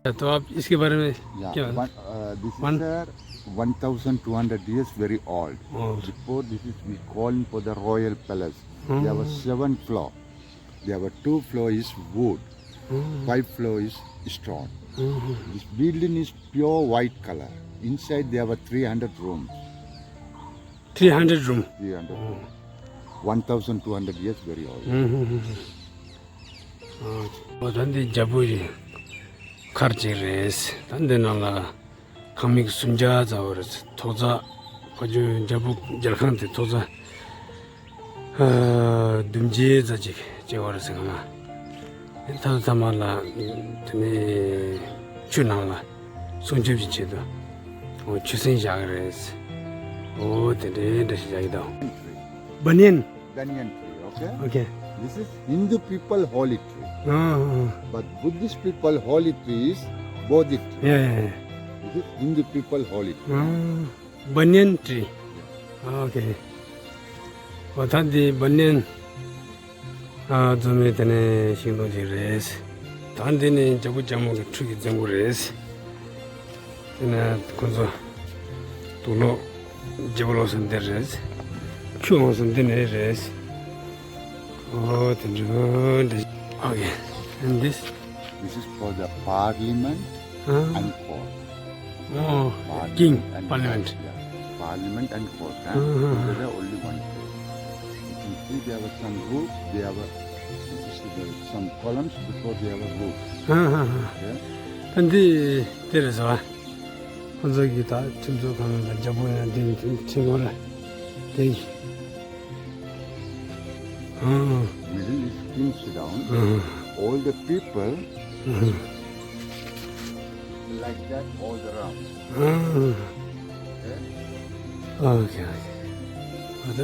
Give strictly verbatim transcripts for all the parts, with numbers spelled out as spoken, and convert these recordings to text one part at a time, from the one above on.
तो आप इसके बारे में क्या? Yeah, one, uh, this is, sir, one thousand two hundred years very old. Oh. Before this is we call for the royal palace. There were seven floor. There were two floor is wood, five floor is stone. This building is pure white color. Inside there were three hundred rooms. Three hundred room. Three hundred rooms. One thousand two hundred years very old. ཨོ་ད་འདི་རྒྱལ་པོ་ཡི་མཁར་ཅིག་རེད། ད་འདི་ནང་ལ་ཁང་མིག་སུམ་བརྒྱ་ཙམ་ཡོད་རེད། ཐོག་བརྩེགས་ཕ་ཇོ་རྒྱལ་པོ་རྒྱལ་ཁང་དེ་ཐོག་བརྩེགས་ཨ་བདུན་བརྒྱ་ཙམ་ཅིག་ཅིག་ཡོད་རེད་ཟེར་གི་མ། ཨེ་ད་ཚང་མ་ལ་དེ་ནས་ཆུ་ནང་ལ་སྲུང་སྐྱོབ་ཀྱི་ཆེད་དུ་ཨོ་ཆུ་སྲིན་བཞག་གི་རེད། ཨོ་དེ་འདྲའི་འདྲ་ཞིག་བཞག་གི་འདུག Banyan. Banyan tree, okay? Okay. This is Hindu people holy tree. Ah, ah, But Buddhist people holy tree is Bodhi tree. Yeah, yeah, yeah. This is Hindu people holy tree. Ah, banyan tree. Ah, okay. ཨོ་ད་འདི་banyan ཨ་རྫོང་མའི་དེ་ནས་ཤིང་སྡོང་ཅིག་རེད། ད་འདི་ནི་རྒྱལ་པོ་རྒྱལ་མོ་གི་ཁྲུས་ཀྱི་རྫིང་བུ་རེད། དེ་ནས་ཁོ་ཚོ་དུག་ལོག་རྒྱལ་པོ་ལོགས་སུ་འདི་རེད། ཁྱུ་འོངས་སུ་འདི་ནས་རེད། ཨོ་དེ་འདྲ་འདྲ། Okay. And this? This is for the parliament and court. Oh, king, parliament. Parliament and court, huh? Together only one place. You can see there were some roof, there were some columns before there were roofs. Okay? And the, there is a ཁོང་ཚོ་གི་ད་ཁྲིམས་བཟོ་ཁང་ལ་རྒྱལ་པོ་ཡང་འདི་ཁྲིམས་ངོ་ལ་དེ། Middle is king sit down. All the people like that all around. Okay? Okay, okay. ཨ་ད་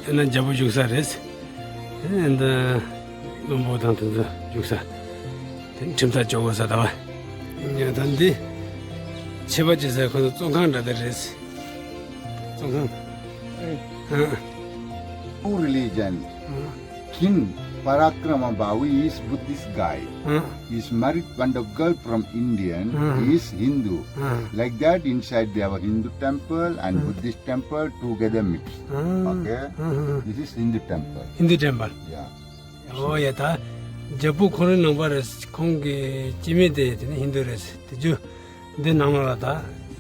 ཨ་ན་རྒྱལ་པོ་བཞུགས་ས་རེད། ཨ་ད་བློན་པོ་དང་དེ་ཚོ་བཞུགས་ས། དེ་ཁྲིམས་ཐག་གཅོད་དགོས་ས་ད་བ། ཡ་ད་འདི་ཆད་པ་བཅད་ས་ཁོ་ཚོ་བཙོན་ཁང་འདྲ་དེ་རེད། བཙོན་ཁང་། ཨ། Two religion. King Parakrama Bahu is Buddhist guy. He is married one of girl from Indian. He is Hindu. Like that, inside they have a Hindu temple and Buddhist temple together mix. Okay? This is Hindu temple. Hindu temple. Yeah. ཨོ་ཡ་ད། རྒྱལ་པོ་ཁོང་རང་ནང་པ་རེད། ཁོང་གི་སྐྱེ་དམན་དེ་དེ་ནི་ཧིན་རྡུ་རེད། དེ་རྒྱུ་འདི་ནང་ལ་ད་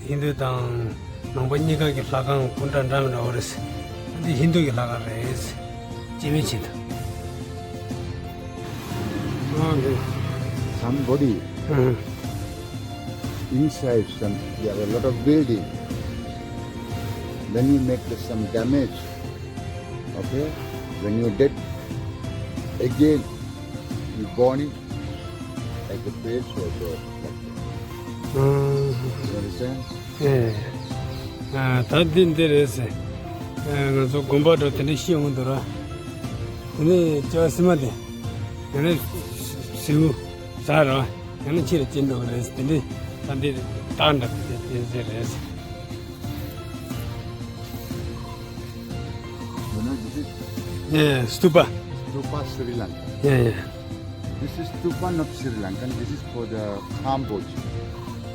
ཧིན་རྡུ་དང་ནང་པ་གཉིས་ཀ་གི་ལྷ་ཁང་སྐུ་འདྲ་འདྲ་མི་འདྲ་བ་རེད། འདི་ཧིན་རྡུ་གི་ལྷ་ཁང་རེད། སྐྱེ་དམན་ཆེད་དུ། ཨོ་འདི། Somebody inside some, there are a lot of building. Then you make the, some damage. Okay? When you dead, again, you born in as a page or so. You understand? ཨེ། ཨ་ད་འདི་འདི་རེད་ཟེར། ཨ་ང་ཚོ་དགོན་པ་འགྲོ་དེ་འདྲ་ཤི་འོང་འདུག་ར། དེ་ནས་ལྕགས་སི་མ་དེ། དེ་ནས་ཟེའུ་ཟ་ར། ཡང་ན་ཕྱིར་སྐྱེལ་འགྲོ་གི་རེད། དེ་འདྲའི་ད་འདི་རྟགས་འདྲ་དེ་དེ་རེད། You know, this is yeah, stupa. Stupa Sri Lanka. Yeah, yeah. This is stupa not Sri Lankan. This is for the Kamboja.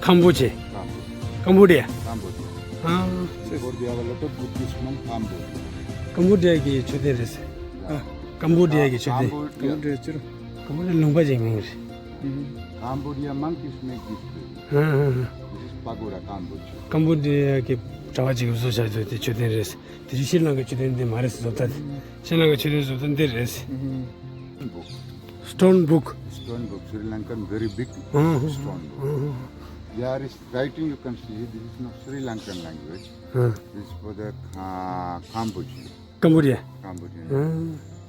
Kamboja. Kamboja. Cambodia. Cambodia. Ah. Before they have a lot of Buddhist monk Cambodia. Cambodia གི་མཆོད་རྟེན་རེད། Yeah. ཨ། Cambodia གི་མཆོད་རྟེན། Cambodia. Cambodia ཅི་རུ། Cambodia ལུང་པ་ཅིག་མིང་རེད། Cambodia monk is make this building. ཨ་ཨ་ཨ། This is Pagoda Cambodia. Cambodia གི་གྲྭ་པ་ཅིག་གིས་བཟོ་བྱ་རྒྱུ་དེ་མཆོད་རྟེན་རེད། དེ་ཤྲི་ལང་ཀའི་མཆོད་རྟེན་འདི་མ་རེད་བཟོ་ལྟ་དེ། ཤྲི་ལང་ཀའི་མཆོད་རྟེན་བཟོ་ལྟ་འདི་རེད། Stone book. Stone book. Stone book, Sri Lankan very big stone book. There is writing you can see, this is not Sri Lankan language. This is for the uh, Cambodia. Cambodia. Cambodia.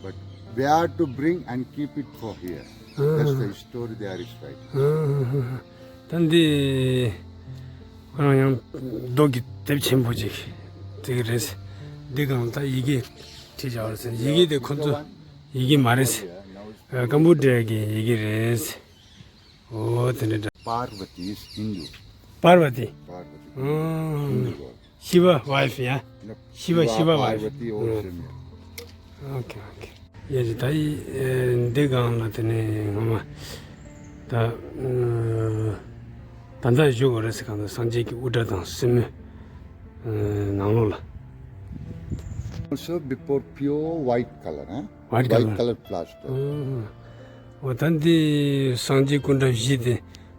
But where to bring and keep it for here. That's the story there is writing. ད་འདི་ཁོ་རང་ཡང་རྡོ་གི་དེབ་ཆེན་པོ་ཅིག་དེ་གི་རེད། འདི་གང་ལྟར་ཡི་གེ་བྲིས་བཞག་རེད་ཟེར། ཡི་གེ་དེ་ཁོ་ཚོ་ཡི་གེ་མ་རེད། ཀམ་བུ་ཌི་ཡ་གི་ཡི་གེ་རེད། ཨོ་དེ་འདྲ་འདྲ། Parvati is Hindu. Parvati. Parvati. ཨོ། Hindu god. Shiva wife, yeah? No, Shiva, Shiva, Shiva wife. Parvati, all same, yeah. Okay, okay. ཡ་ཅི་ད་ཡི་འདི་གང་ལ་དེ་ནས་ངོ་མ་ད་ཨ། ད་ལྟ་བཞུགས་ཡོད་རེད་ཟེར། གང་ལྟར་སངས་རྒྱས་ཀྱི་དབུ་སྐྲ་དང་སེན་མོ་ནང་ལོགས་ལ། Also before pure white color, huh? White color. White color plaster. ཨོ། ད་འདི་སངས་རྒྱས་སྐུ་འདྲ་བཞི་དེ་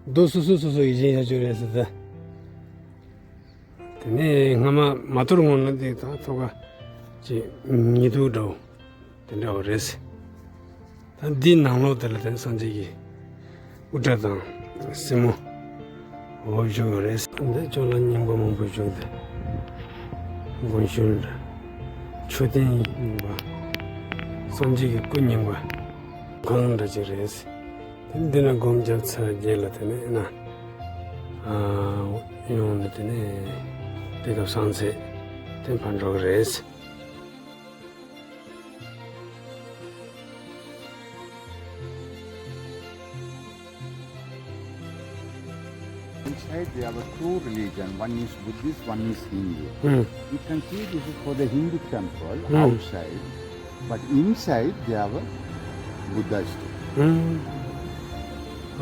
རྡོ་སོ་སོ་སོ་སོ་ཡིས་བཞེངས་བཞག་ཡོད་རེད་ཟེར་ད། དེ་ནས་སྔ་མ་མ་གཏོར་སྔོན་ལ་འདི་དང་ཐོག་ཁ་ཅིག་ཉི་གདུགས་འདྲ་བོ་དེ་འདྲ་བ་རེད། ད་འདི་ནང་ལོགས་དེ་ལ་དེ་སངས་རྒྱས་ཀྱི་དབུ་སྐྲ་དང་སེན་མོ་འོ་བཞུགས་ཡོད་རེད། འདི་ཕྱོགས་ལ་རྙིང་པ་མང་པོ་བཞུགས་ཏེ། དགོན་ཤུལ་འདྲ། མཆོད་རྟེན་རྙིང་པ། སངས་རྒྱས་ཀྱི་སྐུ་རྙིང་པ། ཁང་འདྲ་ཅིག་རེད། དེ་འདི་ན་སྒོམ་རྒྱབ་ཚར་རྗེས་ལ་དེ་ནས་ན། ཨ། ཡོང་ནས་དེ་ནས་དེ་སྐབས་སང་ཚེ་དེ་ཕར་འགྲོ་གི་རེད། Inside they have a two religion, one is Buddhist, one is Hindu. ཨུམ། You can see this is for the Hindu temple, ཨུམ། Outside, but inside they have a Buddha statue. ཨུམ།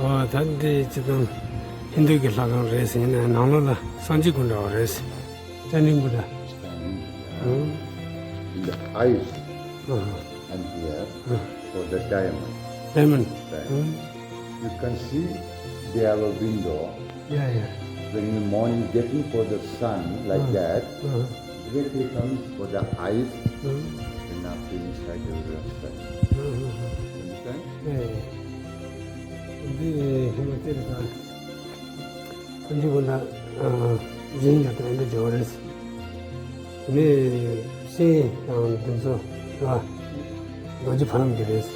ཨོ་ད་འདི་སྤྱིར་བཏང་ཧིན་དུ་གི་ལྷ་ཁང་རེད་ཟེར་ནས་ནང་ལོགས་ལ་སངས་རྒྱས་སྐུ་འདྲ་བ་རེད། Standing Buddha. Standing Buddha. ཨུམ། In the eyes. ཨུམ། And here, ཨུམ། For the diamond. Diamond. Diamond. ཨུམ། You can see they have a window. Yeah, yeah. When you morning getting for the sun like ཨུམ། that, ཨུམ། Directly comes for the eyes, ཨུམ། And after inside the sun. ཨུམ། You understand? Yeah, yeah. འདི་ཧི་མ་ཅལ་དང་། ཁོང་ཚོ་ན་ཨ་ཡིན་ཡོད་དང་འདི་འབྱོར་རེད། ནི་ཤེས་དང་འདི་ཚོ་ལ་རྡོ་རྗེ་ཕ་ལམ་གྱི་རེད།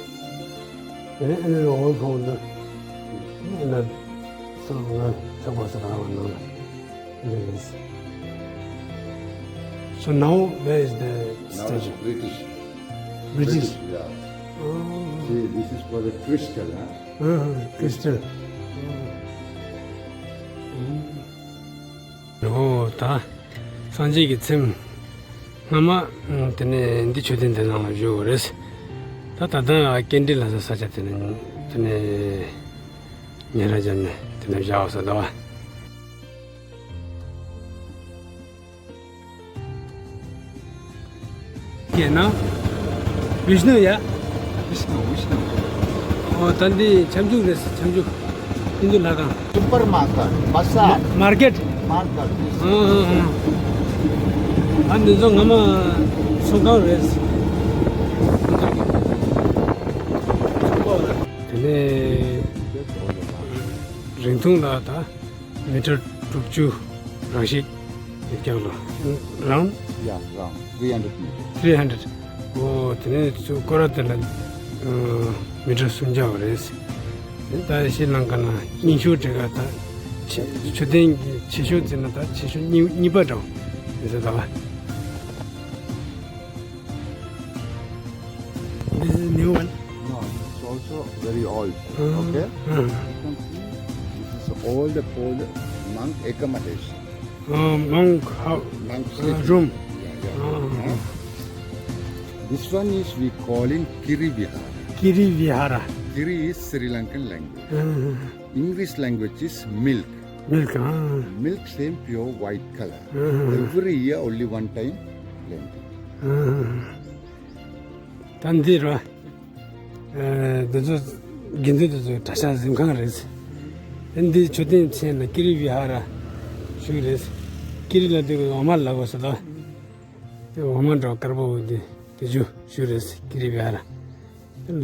དེ་ནས་ཨ་ནི་རོང་བོ་ཕོང་འདི་ཨ་ནི་སོ་ང་ཆགས་པ་སོ་ག་བ་ནང་ལ་འདི་རེད། So now where is the Now it's statue? British. British? British, yeah. Oh. See, this is for the crystal, huh? Uh-huh, crystal. ཨོ་ད་སངས་རྒྱས་ཀྱི་ཚེམས་སྔ་མ་དེ་ནས་འདི་མཆོད་རྟེན་དེ་ནང་ལ་བཞུགས་ཡོད་རེད། ད་ད་ལྟ་ཀེན་ཌི་ལ་ས་ས་ཆ་དེ་ནས་དེ་ནས་ཉེ་ར་བྱས་ནས་དེ་ནས་བཞག་ཡོད་ས་འདུག་བ། ཡིན་ན། བིཤནུ་ཡ། བིཤནུ། བིཤནུ། ཨོ་ད་འདི་ཁྱབ་འཇུག་རེད། ཁྱབ་འཇུག་ཧིན་དུ་ལྷ་ཁང་། Supermarket, bazaar. མ་མར་ཀེཊ། Market, this. ཨ་ཨ་ཨ། ཨ་འདི་ཚོ་སྔ་མ་ཚོང་ཁང་རེད། དེ་ནས་རིང་ཐུང་ལ་ད། མི་ཊར་དྲུག་ཅུ་རང་ཞིག་ཡོད་ཀྱང་ལ། རང་། Yeah, round. Three hundred meter. Three hundred. ཨོ་དེ་ནས་ཚུར་སྐོར་ར་དེ་ལ་མི་ཊར་སུམ་བརྒྱ་བ་རེད། དེ་ད་ཤྲི་ལང་ཀ་ན་རྙིང་ཤོས་དེ་ག་ད་ཆེ་མཆོད་རྟེན་གྱི་ཆེ་ཤོས་ཟེར་ན་ད་ཆེ་ཤོས་གཉིས་གཉིས་པ་འདྲ་བོ་རེད་ཟེར་ད་བ། This is new one. No, it's also very old. Uh-huh. Okay? Uh-huh. You can see this is old, old monk accommodation. Uh, monk how? Monk uh, sleeping room. Yeah, yeah. Uh-huh. Huh? This one is we calling Kiri Vihara. Kiri Vihara. Kiri is Sri Lankan language. Uh-huh. English language is milk. Milk, ah. Milk same pure white color. Uh-huh. Every year only one time planting. Uh-huh. ད་འདི་ར། ཨ་འདི་ཚོ་དགེ་འདུན་དེ་ཚོའི་གྲྭ་ཤག་གཟིམ་ཁང་རེད། ཨ་འདི་མཆོད་རྟེན་མཚན་ལ་ཀི་རི་བི་ཧ་ར་ཞུ་རེད། ཀི་རི་ལ་འདི་འོ་མ་ལབ་པ་སོ་ད། འདི་འོ་མ་འདྲ་བ་དཀར་པོ་འདི་དེ་ཚོ་ཞུ་རེད་ཀི་རི་བི་ཧ་ར།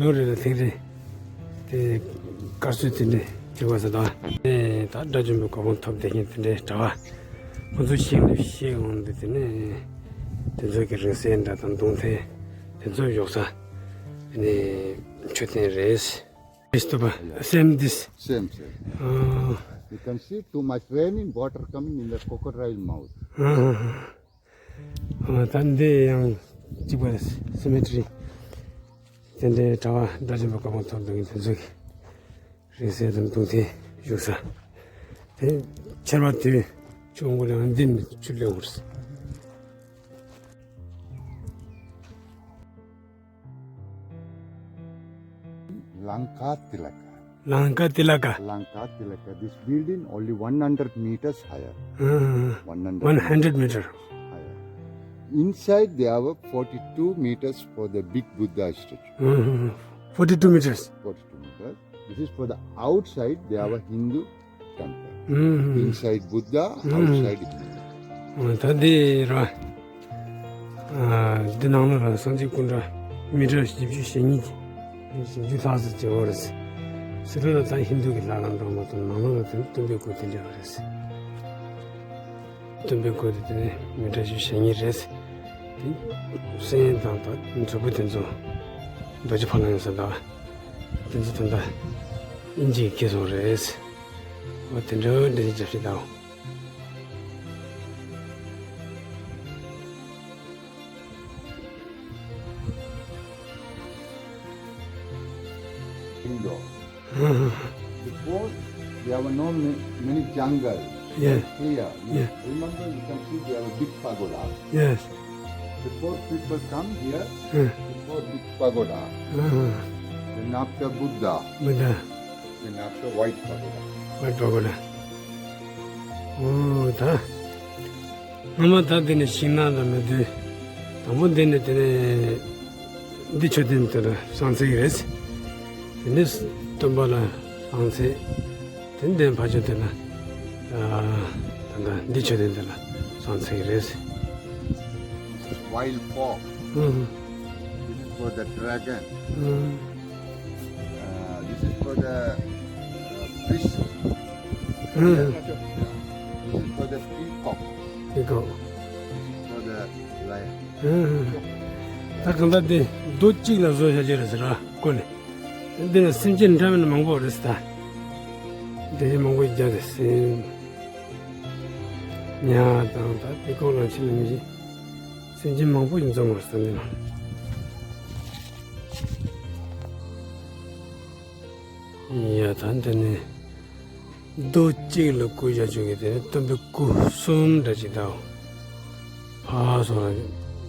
ལོ་རེ་ལ་ཐེངས་རེ་དེ་དཀར་གསོལ་དེ་འདྲས་བྱེད་དགོས་ས་དང་། ཨེ་ད་དགྲ་བཅོམ་པའི་གོ་འཕང་ཐོབ་བསྡད་མཁན་དེ་འདྲས་གྲྭ་བ་ཁོ་ཚོ་ཤིང་ལ་བཤད་འོང་དུས་དེ་ནས་དེ་ཚོ་གི་རིང་བསྲེལ་འདྲ་དང་མདུང་ཐེངས་དེ་ཚོ་བཞོག་ས་དེ་ནས་མཆོད་རྟེན་རེད། This too, but same this. Same, same. Oh. You can see too much raining, water coming in the crocodile mouth. Uh-huh. ཨ་ད་འདི་ཡང་གཅིག་པ་སི་མེ་ཊི་རི། དེ་འདྲའི་གྲྭ་བ་དགྲ་བཅོམ་པའི་གོ་འཕང་ཐོབ་འདུག་མཁན་དེ་ཚོ་གི་རིང་བསྲེལ་དང་མདུང་ཐེངས་བཞུགས་ས། དེ་ཆར་པ་དུས་ཆུ་འོང་གི་རེད། འདི་ནས་ཆུ་སླེབས་འོང་གི་རེད། Lanka Tilaka. Lanka Tilaka. Lanka Tilaka. This building only one hundred meters higher. Mm. One hundred one hundred meter. Higher. Inside, they have a forty-two meters for the big Buddha statue. Mm. forty-two meters. forty-two meters. This is for the outside, they have a Hindu temple. Mm. Inside Buddha, mm. Outside Hindu. ཨ། ད་འདི་ར། ཨ། འདི་ནང་ལོགས་ལ་སངས་རྒྱས་སྐུ་འདྲ་མི་ཊར་བཞི་བཅུ་ཞེ་གཉིས་ཀྱི། བཞི་བཅུ་ལྷག་ཙམ་བྱེད་འོ་རེད། ཕྱི་ལོགས་ལ་ད་ཧིན་རྡུ་གི་ལྷ་ཁང་འདྲ་མ་གཏོགས། ནང་ལོགས་ལ་དེ་ནི་སྟོན་པའི་སྐུ་དེ་འདྲ་བ་རེད། སྟོན་པའི་སྐུ་དེ་དེ་ནི་མི་ཊར་བཞི་བཅུ་ཞེ་གཉིས་རེད། དེ་སེང་དང་ད་མཛོད་སྤུ་དེ་ཚོ། རྡོ་རྗེ་ཕ་ལང་ཡོད་ས་ད། དེ་ཚོ་ད་ལྟ་དབྱིན་ཇི་གིས་ཁྱེར་སོང་རེད། འོ་དེ་འདྲ་འདྲ་ཞིག་རྒྱབ་ཤིག་ད། Indo. Before, there were no ma- many jungle. Yeah. Clear. Yeah. Remember, you can see there were big pagoda. Yes. Before people come here, yeah. Before big pagoda. Uh-huh. Then after Buddha. Buddha. Then after white pagoda. White pagoda. ཨོ། ད། སྔོན་མ་ད་འདི་ནས་ཤིང་ནགས་ལ་མེད་དུས། དང་པོ་འདི་ནས་དེ་ནས་འདི་མཆོད་རྟེན་དེ་ལ་བསང་རྩི་ཡི་རེད། དེ་ནས་སྟོན་པ་ལ་བསང་རྩི། དེ་ནས་ཕར་ཕྱོགས་དེ་ལ། ཨ། ད་ལྟ་འདི་མཆོད་རྟེན་དེ་ལ་བསང་རྩི་ཡི་རེད། Wild pork. ཨུམ། This is for the dragon. ཨུམ། Uh, this is for the, uh, fish. ཨུམ། This is for the peacock. Peacock. This is for the lion. ཨུམ། ད་གང་ལྟར་དེ་རྡོ་གཅིག་ལ་བཟོ་བྱ་རྒྱུ་རེད་ཟེར་ར་ཀོ་ནི། འདི་ལ་སེམས་ཅན་འདྲ་མིན་མང་པོ་རེད་ད། འདི་མང་པོ་རྒྱ་རེད་སེམས། ཉ་དང་ད་དེ་ཀོ་ལ་ཕྱི་ལ་མི་ཤེས། སེམས་ཅན་མང་པོ་ཡིན་ཚོད་མ་རེད་ད་འདི་ན། ཡ་ད་འདི་ནི་རྡོ་གཅིག་ལ་སྐུ་བཞག་ཆོག་གི། དེ་ནི་སྟོན་པའི་སྐུ་གསུམ་འདྲ་ཅིག་དང་། ཕར་སོང་ལ་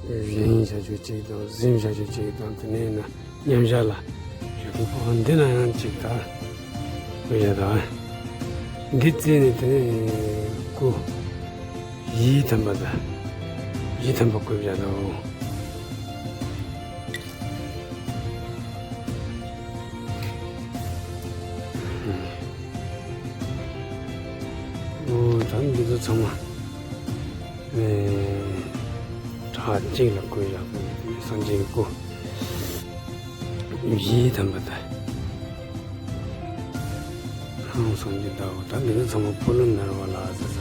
བཞེངས་བཞག་ཆོག་གཅིག་དང་། གཟིམ་བཞག་ཆོག་གཅིག་དང་། དེ་ནས་ན་མཉམ་བཞག་ལ་བཞག་གི། འོ་འདི་ན་ཡང་གཅིག་ད་སྐུ་བཞག་དང་། འདི་རྩིས་ནས་དེ་ནས་སྐུ་བཞི་ཐམ་པ་དང་། བཞི་ཐམ་པ་སྐུ་བཞག་དང་། འོ་ད་འདི་ཚོ་ཚང་མ། ཨེ། བྲག་གཅིག་ལ་སྐུ་བཞག་པའི་སངས་རྒྱས་ཀྱི་སྐུ་བཞི་ཐམ་པ་དང་། ཧང་སངས་རྒྱས་ཟླ་བོ། ད་འདི་ཚོ་ཚང་མ་སྤོ་ལོ་ནར་བ་ལ་ཟེར་ས་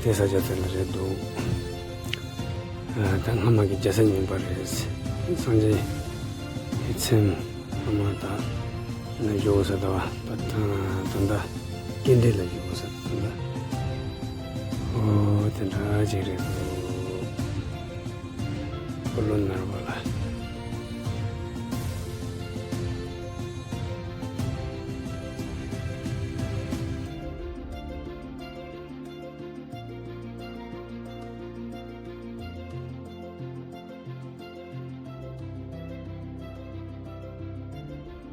དེ་ས་ཆ་དེ་ལ་རེད་འདུག་ཨ། ད་སྔ་མ་གི་རྒྱལ་ས་རྙིང་པ་རེད། སངས་རྒྱས་ཀྱི་ཚེམས། སྔོན་མ་ད་ནས་བཞུགས་ས་ད་བ། ད་ད་ད་ད་སྐྱེ་འདི་ལ་བཞུགས་ས་ད་ད། ཨོ་དེ་འདྲ་ཅིག་རེད་འདུག་སྤོ་ལོ་ནར་བ་